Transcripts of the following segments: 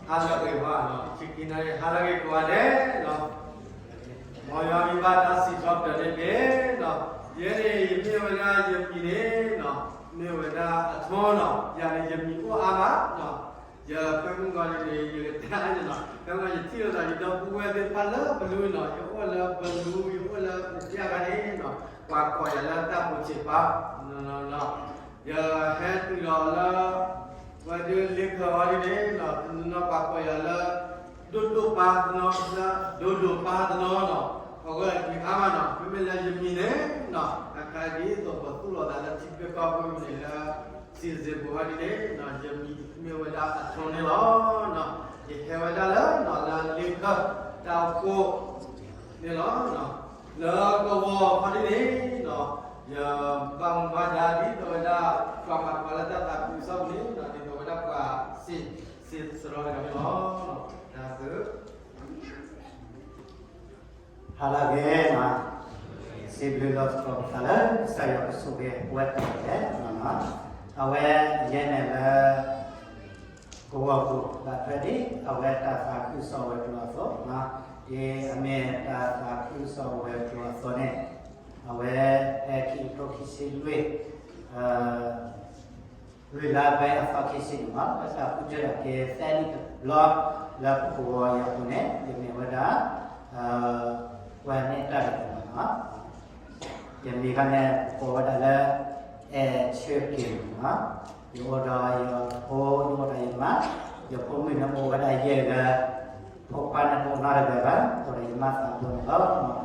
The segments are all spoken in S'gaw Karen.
ဟါလၢအဂ့ၤဘၣ်နီၤ, ဆံခံနၣ်ရံၣ် ဟါလၢအဂ့ၤကိးဂၤဒဲးနီၤ, မ်ယွၤမံၤဘၣ်တၢ်စံးထီၣ်ပတြၢၤန့ၣ်တက့ၢ်နီၤ, ယဲန့ၣ် ယမ့ၢ်ဝဲဒၣ်ယမံၤန့ၣ်နီၤ, မ့ၢ်ဝဲဒၣ်အထွန်းနီၤ, ယၤန့ၣ်ယမံၤအိၣ်အါမးနီၤ, ယဖဲမုၢ်ဂီၤန့ၣ် ယကတဲအါန့ၣ်နီၤ, ဖဲမုၢ်ဂီၤယထံၣ်လိာ်သးယဒီပုၢ်ဝဲၢ်သ့ၣ်တဖၣ်လၢပလူနီၤ, ယအိၣ်လၢပလူ ယအိၣ်လၢပတၢ်ဂၤန့ၣ်နီၤ, ပှၤကိးယၤလၢတၢ်ပိာ်ဆံးပၢ်နီၤ, ယဟဲတုၤလီၤလၢ ဝဲဒၣ်လ့ခၢးအီၤဒ်န့ၣ်နီၤ, တနီၤနီၤပှၤကိးယၤလၢ ဒိၣ်ဒိၣ်ပၢ်တနီၤ, လၢဒိၣ်ဒိၣ်ပၢ်တနီၤနီၤ, အဂီၢ်မံၤအါမးနီၤ, မ့မ့ၢ်လၢယမံၤန့ၣ်နီၤ, အခါဒ်သိးပသူၣ်လီၤသးလၢထံကျိကီၢ်ဖိမံၤန့ၣ်လၢ စံးစ့ၢ်ပူၤအီၤဒ်န့ၣ်နီၤ, ယမံၤမ့ၢ်ဝဲဒၣ်အထွန်းန့ၣ်လီၤနီၤ, ယဟဲဝဲဒၣ်လၢနီၤ လၢလ့ခၢးတၢ်အိၣ်ဖှိၣ် န့ၣ်လီၤ. လၢကဝီၤခီဒ်န့ၣ်နီၤ, ယဘၣ်မူဘၣ်ဒါဒ်သိးဝဲဒၣ် ပှၤမၤကွၢ်လၢတၢ်သးခုကစီၣ်ပူၤန့ၣ်နီၤ, ဒ်သိးဝဲဒၣ်ပှၤစံးစ့ၢ်ကီးတဂၤန့ၣ်လီၤ. တၢ်သု ဟါလၢအဂ့ၤနီၤ, စံးဘျုးလီၤသကိးပသးလၢ ကစၢ်ယွၤကဆိၣ်ဂ့ၤပဝဲကိးဂၤဒဲးနီၤ, အဝဲယဲန့ၣ်လၢ ကဝီၤပူၤ ဘၣ်ထွဲဒ်အဝဲတၢ်သးခုကစီၣ်ဝဲၤကျိၤအသိး, ဒ်အမ့ၢ်တၢ်သးခုကစီၣ်ဝဲၤကျိၤအသိးန့ၣ်, အဝဲဖဲခံကထိခံဆံလွံၢ် လွံၢ်လါဘဲအသီခံဆံန့ၣ်မး လၢတၢ်ဃုထၢဒၣ်က့ၤသၢနံၣ်တဘျီ လၢပကဝီၤအံၤအပူၤန့ၣ် ယမ့ၢ်ဝဲဒၣ် ပှၤန့ၢ်တၢ်ဂ့ၤမးနီၤ, ယမံၤခါန့ၣ် ကိးဝဲဒၣ်လၢ အဲၣ်ဆၢက့ၤနီၤ, ယအိၣ်ဒီးယဖိ ယအိၣ်ဒီးယမါ, ယဖိမုၣ်န့ၣ်အိၣ်ဝဲဒၣ်ယဲၢ်ဂၤ, ဖိခွါန့ၣ်အိၣ်နီတဂၤဘၣ်, အိၣ်ဒီးယမါသးဖိန့ၣ်လီၤ.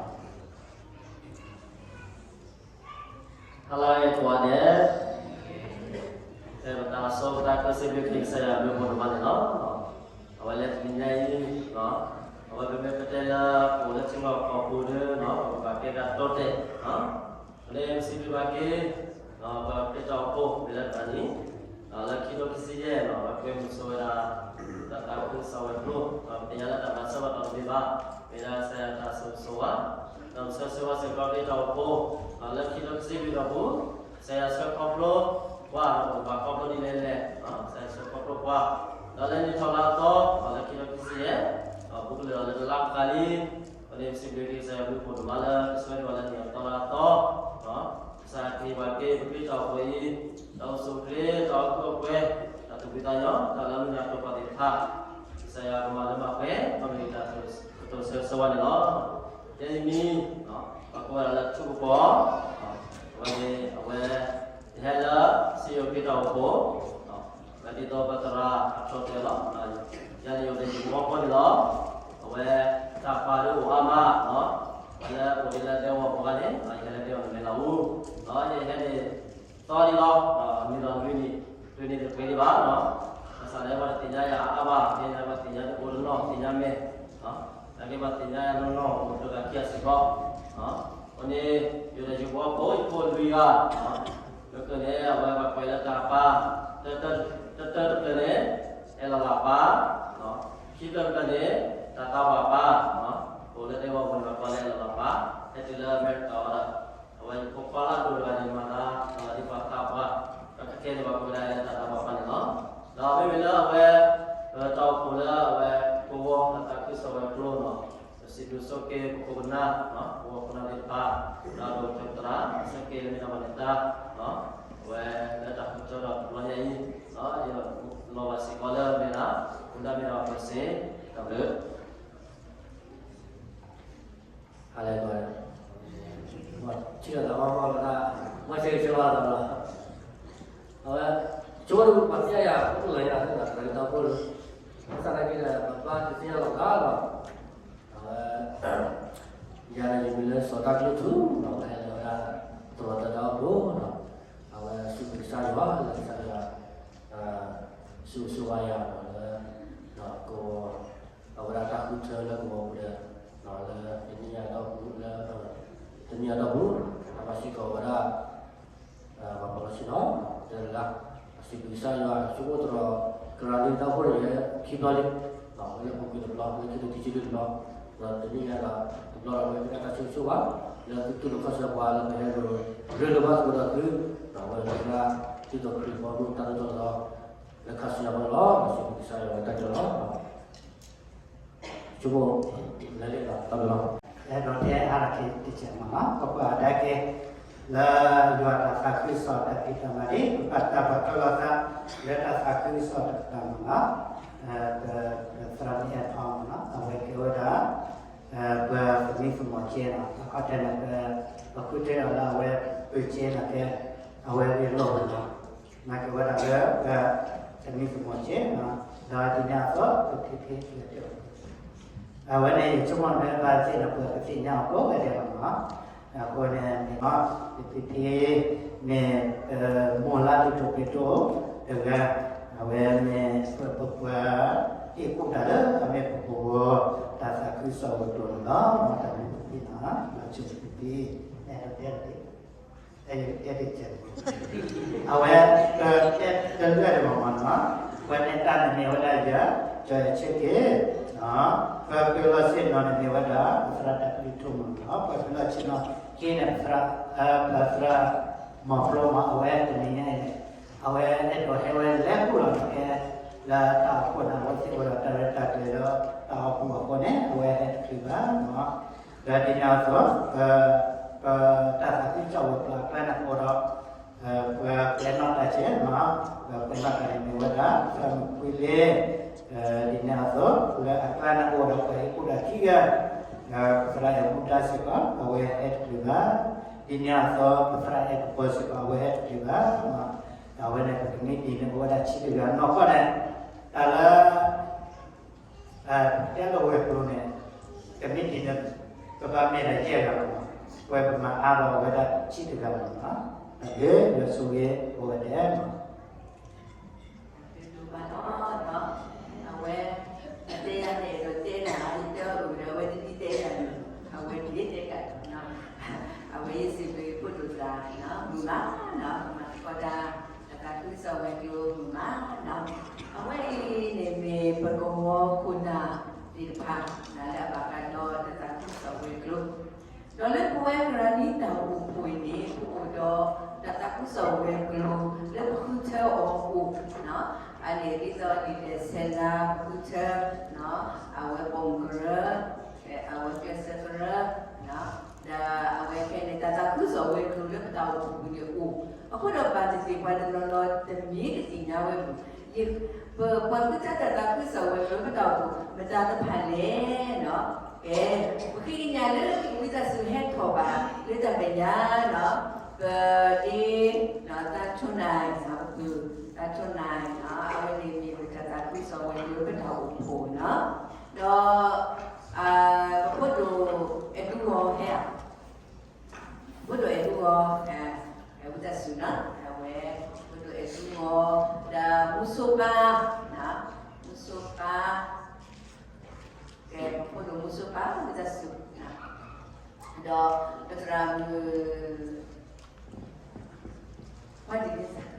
ဟါလၢအဂ့ၤကိးဂၤဒဲး, ဖဲပတၢ်ဆိကတၢၢ်စံးဘျုးက့ၤကစၢ်ယွၤအဘျုးအဖှိၣ်ဒိၣ်မးန့ၣ်လီၤ. အဝဲလၢတနံၤညါအံၤ, အဝဲပမ့ၢ်ပတဲလၢ ပအိၣ်လၢထံလီၢ်ကီၢ်ပူၤဒီး ပကဘၣ်ကဲဒၣ်တီတဲာ်, ပလၢပစံးဘျုးဘၣ်က့ၤ ပခရံာ်ဖိမ့ၢ်လၢတနံၤ, လၢခံကထိခံဆံယဲၢ်န့ၣ် ပကွဲမုာ်ဆိဝဲဒၣ် တၢ်သးခုကစီၣ်ဝဲၤကျိၤ, ပသ့ၣ်ညါလၢတၢ်မၤစၢၤဘၣ်တၢ်တမ့ၢ်ဘၣ်, မ့ၢ်ဒၣ်ကစၢ်ယွၤတၢ်ဆိၣ်ဂ့ၤဆိၣ်ဝါ, ဒီးပဆၢဂ့ၤဆၢဝါစ့ၢ်ကီးက့ၤတၢ်အိၣ်ဖှိၣ်, လၢခံကထိခံဆံလွံၢ်အပူၤ, ကစၢ်ယွၤဆှၢခီဖျိပှၤ, ပဘၣ်ခီဖျိဒ်လဲၣ်လဲၣ်, ကစၢ်ယွၤဆှၢခီဖျိပှၤ, ဒီးလၢနံၣ်ထီၣ်လါအသီ, လၢခံကထိခံဆံယဲၢ်, ဘူးကလၢာ်လၢတလါဃးလံ, ပန့ၣ်ပစံးဘျုးက့ၤကစၢ်ယွၤအဘျုးအဖှိၣ်ဒိၣ်မးလၢကဆှၢန့ၢ်ပှၤလၢနံၣ်အသီလါအသီ, ကစၢ်ခရံာ်ပှၤက့ၤပဃ့တၢ်အိၣ်ဖှိၣ်အံၤ, တၢ်အိၣ်ဆူၣ်အိၣ်ချ့, တၢ်အိၣ်ကူအိၣ်ပှဲၤ, တၢ်သူၣ်ဖှံသးညီ, တၢ်လၢမုၢ်နၤတိာ်ပှၤသ့ၣ်တဖၣ်, ကစၢ်ယွၤကမၤလၢမၤပှဲၤ ပမ့ၢ်တၢ်ကတိၤဆၢဂ့ၤဆၢဝါန့ၣ်လီၤ. ယဲအံၤမံၤ, ပှၤကိးဝဲဒၣ်လၢထူကပီၤ, အဝဲန့ၣ် အဝဲ ယဟဲလၢ စံယိၤခ့တၢ်အိၣ်ဖှိၣ်, ဝဲဒ်သိးပသရၣ်အဖျိးတဲလီၤ, ယၤန့ၣ်ယအိၣ်ဒီးယကဝီၤဖိန့ၣ်လီၤ, အဝဲ တၢ်ပာ်ဒ်အိၣ်အါမး, ပှၤလၢအိၣ်ဒ်လၢဒဲကဝီၤဖိဂၤန့ၣ် ယဟဲလၢဒဲကဝီၤန့ၣ်မဲာ်လီၤအူ, ယဟဲန့ၣ် သီဒံးလီၤ, မ့ၢ်ဒီးလွံၢ်နံၣ်, လွံၢ်နံၣ်တပှဲၤဒံးဘၣ်, ဘၣ်ဆၣ်လၢပှၤတသ့ၣ်ညါယၤအါဘၣ်, မ့ၢ်လၢပှၤသ့ၣ်ညါတအိၣ်တနီၤသ့ၣ်ညါမဲာ်, နာ်က့ပှၤသ့ၣ်ညါယၤနီၢ်နီၢ်အိၣ်တဂၤခံဂၤစ့ၢ်ကီး, အဃိန့ၣ် ယိၤဒီးယကဝီၤဖိ ယဖိလွံၢ်ဂၤ, လၢကန့ၣ် အဝဲပှၤကွဲးလၢတၢ်ပာ်, တၢတၢတဖျၢၣ်န့ၣ် အဲၣ်လီၤလးပၢ်, ခံဖျၢၣ်တဖျၢၣ်န့ၣ် တၢ်သးပှၢ်ပၢ်, အိၣ်လၢဒဲကဝီၤဖိန့ၣ် ပှၤကိးလၢအဲၣ်လီၤလးပၢ်, ဟဲတုၤလၢအမဲရကၤဝဲဒၣ်, အဝဲယဖိခွါလၢအဒိၣ်တဂၤန့ၣ် မၤသးလီၤဒ်ပှၤသးပှၢ်, ဒီးခဲကနံၣ်န့ၣ် ပှၤကိးဝဲဒၣ်လၢတၢ်သးပှၢ်ပၢ်န့ၣ်လီၤ. ဒီးမ့မ့ၢ်လၢအဝဲ ပတၢ်အိၣ်ဖှိၣ်လၢအဝဲ ကဝီၤတၢ်သးခုကစီၣ်ဝဲၤကျိၤနီၤ, ပစံးဘျုးဆိက့ၤပခိၣ်ပနၢ်, ပဝီဖိနၢ်သ့ၣ်တဖၣ်, ဒီးဒိၣ်ကတၢၢ်ပသရၣ် ဆၢက့ၤလၢမ့ၢ်ဒၣ်ပှၤန့ၣ်တၢ်, အဝဲလၢတၢ်ဃုထၢဒီးတဘျီညါအံၤ, လီၤဘၣ်စ့ၢ်ကီးလၢမ့ၢ်ဒၣ် မူဒါမ့ၢ်ဒၣ်ပှၤစ့ၢ်, တၢ်ဘျုး ဟါလၢအဂ့ၤ, ထံၣ်လိာ်သးအီၣ်မီၢ်လီၤဒၣ်, မ့ၢ်ဆၢဂ့ၤဆၢဝါလီၤ, အဝဲ ဆိကမိၣ်ပှၤသ့ၣ်ညါယၤ အိၣ်လၢယၤသ့ၣ်ညါ သရၣ်ဒီဖိလၢ, ဘၣ်ဆၣ်သနာ်က့ဒီး ပဘၣ်တသ့ၣ်ညါလီၤသးလီၤ, အဝဲ ယၤန့ၣ်ယမံၤလၢစီၤတၢ်ကျိထူနီၤ, ပဟဲလၢဝဲဒၣ် သရိာ်တၢ်အိၣ်ဖှိၣ်နီၤ, အဝဲစံးဘျုးကစၢ်ယွၤလၢကစၢ်ယွၤ စံးဘျုးဆိၣ်ဂ့ၤယၤနီၤလၢ ကဝီၤ အဝဲဒၣ်တၢ်ဃုထၢလၢကဝီၤပူၤဒီး လၢတနံၣ်ညါအတီၢ်ပူၤလၢ တနံၣ်ညါအတီၢ်ပူၤ အဝဲစ့ၢ်ကီးဝဲဒၣ် ပှၤပှၤလီၤဆ့နီၤ တဲလၢ အစံးဘျုးကစၢ်ယွၤ ဆိကမိၣ်သရိာ် ကရၤလံတၢ်အိၣ်ဖှိၣ်န့ၣ် ခံဘျီလံ, လၢပူၤကွံာ်တဘျီ လၢခံကထိခံဆံလွံၢ်တဘျီ, ဒီးတနံၣ်ညါဒီး တဘျီဒီးဝဲကဒၣ်တၢ်ဆိၣ်ဂ့ၤဆိၣ်ဝါ လၢသုတူၢ်လိာ်ခီၣ်ဆၢပှၤလၢပဟဲရူၤရၢၢ်လၢဘၣ်သကိးဒီးသု, ဒီးဝဲဒၣ်ဒ်သိးခရံာ်ဘီမုၢ်တၢ်သိၣ်တၢ်သီ လၢခါဆူညါအဂီၢ်န့ၣ်လီၤ. စံးဘျုးကစၢ်ယွၤဝဲတၢ်ကလီၤ. ကၠိဖိ လၢလ့ၣ်ဒီးတလီၤ အဲၣ်ဒိးတဲအါထီၣ်က့ၤတစဲးမးနီၤ ပကွၢ်အဒၣ်က့ၤ လၢယွၤတၢ်သးခုကစီၣ်တၢ်ဖံးတၢ်မၤဒ် ပဘၣ်တၢ်ပာ်ဖျါလီၤသး လၢတၢ်သးခုကစီၣ်တၢ်ဖံးတၢ်မၤနီၤ ပသရၣ်မုၣ်အဲၣ်ထီမးနီၤ အဝဲကဲဝဲဒၣ် ပသမံသမိးကဲနီၤ အခီၣ်ထံးန့ၣ် ပဃုထၢဒီးလၢအဝဲ ပကဲနီၤကဲ အဝဲဂ့ၢ်လိာ်ဝဲလီၤ နာ်က့ၤဝဲဒၣ်လၢ ပသမံသမိးကဲနီၤ ဒီးဒ်န့ၣ်အသိး ပဖံဖံ အဝဲန့ၣ် ယဆိကမိၣ်လၢဘၣ်သ့ၣ်နီၣ်ပှၤကသ့ၣ်ညါအီၤကိးဂၤဒဲးလီၤနီၤ အဃိန့ၣ်န့ၣ် ပဖံဖံ မ့ၢ် မိၢ်လါဒုးတိာ်ပ့းတိၢ်တဂၤ အဝဲမ့ၢ်ပပှၤ ဟ့ၣ်ကူၣ်တၢ်လၢအမ့ၢ်ပပှၤ တၢ်သးခုကစီၣ်ဝဲၤကျိၤန့ၣ်လီၤ တၢ်မ့ၢ်ဖံဖံနီၤ လီၤဆူဖံဖံ အဲၣ်ဒိးတဲတၢ် အဲၣ်ဒိးတဲတၢ် အဝဲ တလၢတမၤမၤနီၤ ပှၤနဲၣ်တၢ်န့ၣ်မ့ၢ်ဝဲဒၣ်ယၤ ကၠီၤယၤဆၢက့ၤ ပှၤပၢၤလီၢ်ဆ့ၣ်နီၤန့ၣ်မ့ၢ်ဝဲဒၣ် ပသရၣ်တၢ်ဘျုးထူမးနီၤ ပှၤပၢၤလီၢ်ဆ့ၣ်နီၤက့ၤန့ၣ် ပသရၣ် ပသရၣ် မီၤပျီမး အဝဲတနံၤညါအံၤန့ၣ် အဝဲအဲၣ်ဒိးဟဲဝဲလဲၤကူၣ်လီၤန့ၣ်ကဲ လၢတၢ်အိၣ်ဖှိၣ်န့ၣ် အဝဲသ့ၣ်အိၣ်ဒီးတၢ်ရဲၣ်တၢ်ကျဲၤလၢတၢ်အိၣ်ဖှိၣ်အဃိန့ၣ် အဝဲဟဲတချုးဘၣ်နီၤ ဒီးဒ်န့ၣ်အသိး ပတၢ်သးခုကစီၣ်ဝဲၤကျိၤအကျါန့ၣ်အိၣ်ဒီး ပှၤပျဲနီၣ်တၢ်ကဲနီၤ ပှၤပျဲနီၣ်တၢ်န့ၣ်မ့ၢ်ဝဲဒၣ် သရၣ်မုၣ်ခွံလ့ ဒ်န့ၣ်အသိး လၢအကျါန့ၣ်အိၣ်ဒီးပှၤဟ့ၣ်ကူၣ်တၢ်ခံဂၤ ပသရၣ်အဲၣ်မူဒါစ့ၢ်ကီး အဝဲဟဲတချုးဘၣ် ဒ်န့ၣ်အသိး ပသရၣ်အဲၣ်ကပီၤစ့ၢ်ကီး အဝဲဟဲတချုးဘၣ် အဝဲန့ၣ်ပကမ့ၢ်ဒ်န့ၣ် အိၣ်ဝဲဒၣ်ဆံတဂၤနီၢ်ကီၢ်န့ၣ် တၢ်လၢ တဲလၢဝဲၤကျိၤန့ၣ် ကမ့ၢ်ဒ်န့ၣ် ကဘၣ်မ့ၢ်ဒၣ်ယဲၢ်ဂၤလီၤမး ပှၤပမၤအါထီၣ်ဝဲဒၣ်ဆံတဂၤလီၤမး လၢယွၤဆိၣ်ဂ့ၤအိၣ်ဝဲဒၣ်လီၤ အဝဲ အတဲယၤန့ၣ် ဒီးတဲနၤ ယတဲအီၤဒီး အဝဲတဒ်တဲယၤန့ၣ် အဝဲတဒ်တဲတၢ်နီၤ အဝဲယစံးဘျုးဖိဒိၣ်သရၣ်နီၤ မုာ်မးနီၤ မၤသကိးတၢ် တၢ်သးခုကစီၣ်ဝဲၤကျိၤမုာ်မးနီၤ အဝဲအံၤန့ၣ်မ့ၢ်ပကဝီၤခိၣ်နၢ်သ့ၣ်တဖၣ် လၢအဘၣ်ဃးဒီးတၢ်သးခုကစီၣ်ဝဲၤကျိၤ ဒီးလၢပဝဲကရၢနံတၢ်အိၣ်ဖှိၣ်အံၤန့ၣ် ပအိၣ်ဒီးတၢ်သးခုကစီၣ်ဝဲၤကျိၤ လၢပဃုထၢအီၤအိၣ်နီၤ အန့ၣ်ဒ်သိးလံာ်ဒဲးဆဲးလါ ပဃုထၢနီၤ အဝဲပိာ်မုၣ်ကရၢ အဝဲကျဲးစၢးကရၢ ဒီးအဝဲခဲအံၤန့ၣ် တၢ်သးခုကစီၣ်ဝဲၤကျိၤလၢပတၢ်အိၣ်ဖှိၣ်ပူၤန့ၣ်အိၣ် အဃိဒီးဘၣ်သ့ၣ်သ့ၣ် ပှၤတနီၤနီၤတမ့ၢ်ကသ့ၣ်ညါဝဲပူၤ ပပှၤဃုထၢတၢ်သးခုကစီၣ်ဝဲၤကျိၤလၢပတၢ်အိၣ်ဖှိၣ် မတၤတဖၣ်လဲၣ်နီၤ ကဲ ပဃ့ကညးလၢဝံသးစူၤဟဲထီၣ်ဘၣ် လၢတၢ်မဲာ်ညါနီၤ ပဒ့ သးဆိနၢ် ပပုၢ် သးဆိနၢ် အဝဲန့ၣ်မ့ၢ်ပတၢ်သးခုကစီၣ်ဝဲၤကျိၤလၢပတၢ်အိၣ်ဖှိၣ်နီၤ ဒီး ပဖိဒိၣ်အဲၣ်ဒူအီၤဟဲဧါ ဖိဒိၣ်အဲၣ်ဒူအီၤ ဝံသးစူၤနီၤ အဝဲ ဖိဒိၣ်အဲၣ်ဒူအီၤ ဒီးမူစိပၤ မူစိပၤ ကဲ ပဖိဒိၣ်မူစိပၤ ဝံသးစူၤ ဒီးပသရၣ်မုၣ် ဝါဒံးလ့စၢ်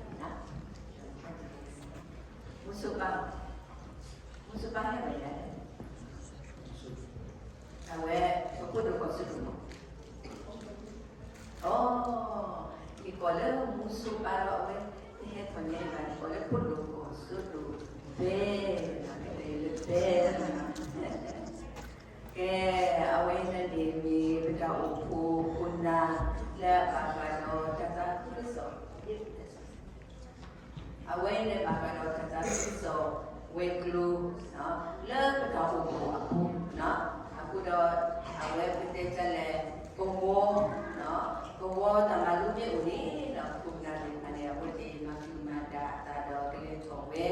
မူစိပၤ မူစိပၤဟဲဝဲလဲၣ် အဝဲ ပဖိဒိၣ်ကီၢ်စိဒိၣ်မး အိ ယကိးလၢမူစိပၤဒီးအဝဲ တဟဲထီၣ်ညါဘၣ် ယကိးလၢဖိဒိၣ်ကီၢ်စိဒိၣ် ဘဲ လၢဘဲ ကဲ အဝဲန့ၣ်န့ၣ်မ့ၢ်ပတၢ်အိၣ်ဖှိၣ်ခိၣ်နၢ် လၢအဘၣ်ဃးဒီးတၢ်သးခုကစီၣ် အဝဲန့ၣ်ဘၣ်ဃးဒီးတၢ်သးခုကစီၣ်ဝဲၤကျိၤ လၢပတၢ်အိၣ်ဖှိၣ်အပူၤ အဃိဒီး အဝဲပတဲတၢ်လဲၣ် ကဝီၤ ကဝီၤတၢ်မၤလိမ့ၢ်အိၣ်န့ၣ်ဒီး ခိၣ်နၢ်သ့ၣ်တဖၣ်န့ၣ် အဝဲသ့ၣ်မၤကူၣ်မၤတၢ်အသးဒီးကလဲၤထီၣ်ဝဲ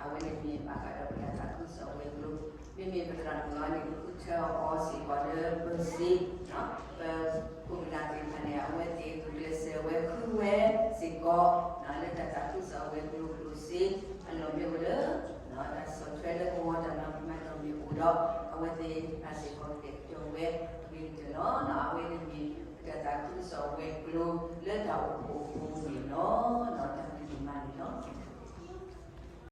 အဝဲန့ၣ်မ့ၢ်ဘၣ်ဃးဒီးပတၢ်သးခုကစီၣ်ဝဲၤကျိၤ မ့မ့ၢ်ပသရၣ်မုၣ်အီၤန့ၣ် ပဃုထၢအီၤစ့ၢ်ကီးလၢပစ့ ပခိၣ်ပနၢ်သ့ၣ်တဖၣ်န့ၣ် အဝဲသ့ၣ်ကကျဲးစၢးဝဲဃုဝဲစ့ၢ်ကီး လၢတၢ်သးခုကစီၣ်ဝဲၤကျိၤကျိၣ်စ့ အလီၢ်မ့ၢ်အိၣ်လၢ တၢ်ဆီၣ်ထွဲလၢကဝီၤတၢ်မၤကမၣ်တၢ်မ့ၢ်အိၣ်ဒီး အဝဲသ့ၣ်ဘၣ်စ့ၢ်ကီးကတဲာ်ကတီၤဝဲအဂ့ၤကတၢၢ်လီၤ. အဝဲန့ၣ်မ့ၢ်ပတၢ်သးခုကစီၣ်ဝဲၤကျိၤလၢတၢ်အိၣ်ဖှိၣ်အပူၤန့ၣ်လီၤ. တၢ်ဘျုးဒိၣ်မးန့ၣ်လီၤ.